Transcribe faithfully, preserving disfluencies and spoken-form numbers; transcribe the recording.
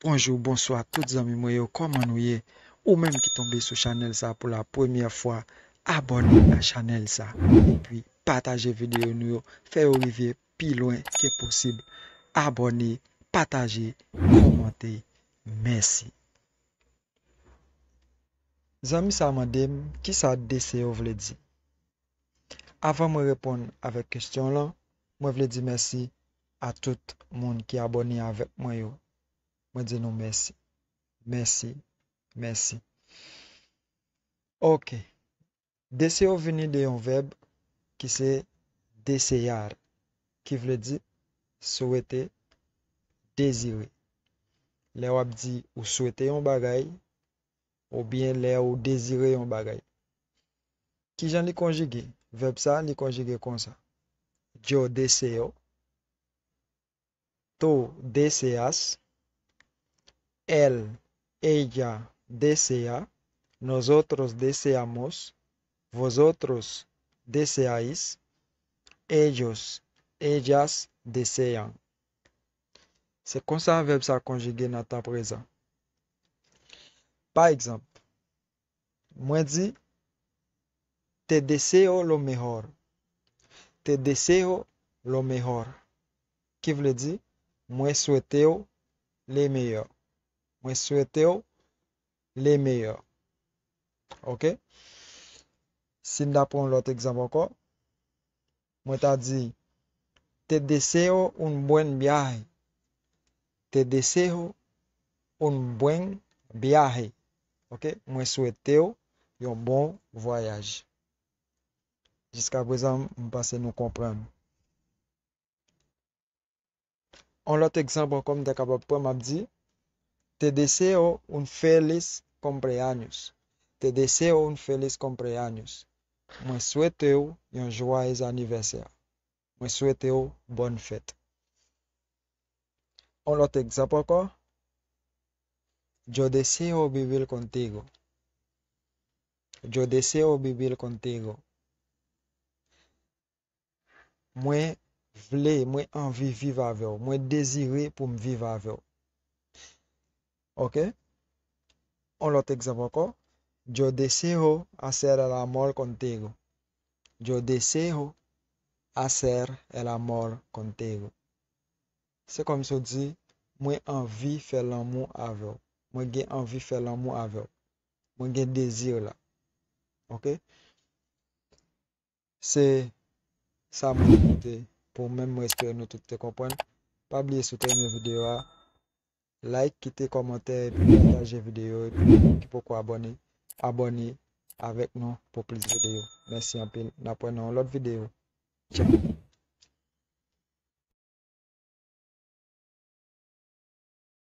Bonjou, bonswa tout zanmi mwen yo, kòman nou ye? Ou menm ki tonbe sou chanèl sa pou la premyè fwa, abòne a chanèl sa. Epi pataje videyo nou yo, fè yo rive pi lwen ke posib. Abòne, pataje, kòmante. Mèsi. Zanmi sa mande m, kisa D C O vle di? Avan mwen reponn avèk kesyon lan, mwen vle di mèsi a tout moun ki abòne avèk mwen yo. Mwen di nou mèsi. Mèsi. Mèsi. Ok. D C O vini de yon vèb ki se desear, ki vle di swete, dezire. Lè w ap di ou swete yon bagay, oubyen lè ou dezire yon bagay. Kijan li konjige? Vèb sa, li konjige konsa. Yo deseo, tú deseas, él, ella desea, nosotros deseamos, vosotros deseáis, ellos, ellas desean. Se konsa vèb sa konjige nan tan prezan. Pa egzanp, mwen di, te deseo lo mejor. Te deseo lo mejor. Ki vle di, mwen swete w le meyè. Mwen swete w le meyè. Ok? Si n ta pran yon lòt egzanp ankò, mwen ta di, te deseo un buen viaje. Te deseo un buen viaje. Ok? Mwen swete w yon bon vwayaj. Jiska prezan, m panse nou konprann. Yon lòt egzanp ankò m ta kapab pran, m ap di, te deseo un feliz cumpleaños. Te deseo un feliz cumpleaños. Mwen swete w yon jwayez anivèsè. Mwen swete w bòn fèt. Yon lòt egzanp ankò. Yo deseo vivir contigo. Yo deseo vivir contigo. Mwen vle, mwen anvi viv avè w. Mwen dezire pou m viv avè w. Ok? Yon lòt egzanp ankò. Yo deseo hacer el amor contigo. Yo deseo hacer el amor contigo. Se kòmsi w di, mwen anvi fè lanmou avè w. Mwen gen anvi fè lanmou avè w. Mwen gen dezi la. Ok? Se sa mwen te pote pou mwen, mwen espere nou tout te konprann. Pa bliye si w te renmen videyo a, like, kite kòmantè, epi pataje videyo, epi ki poko abòne, abòne avèk nou pou plis videyo. Mèsi anpil. N ap wè nan yon lòt videyo. Tchao.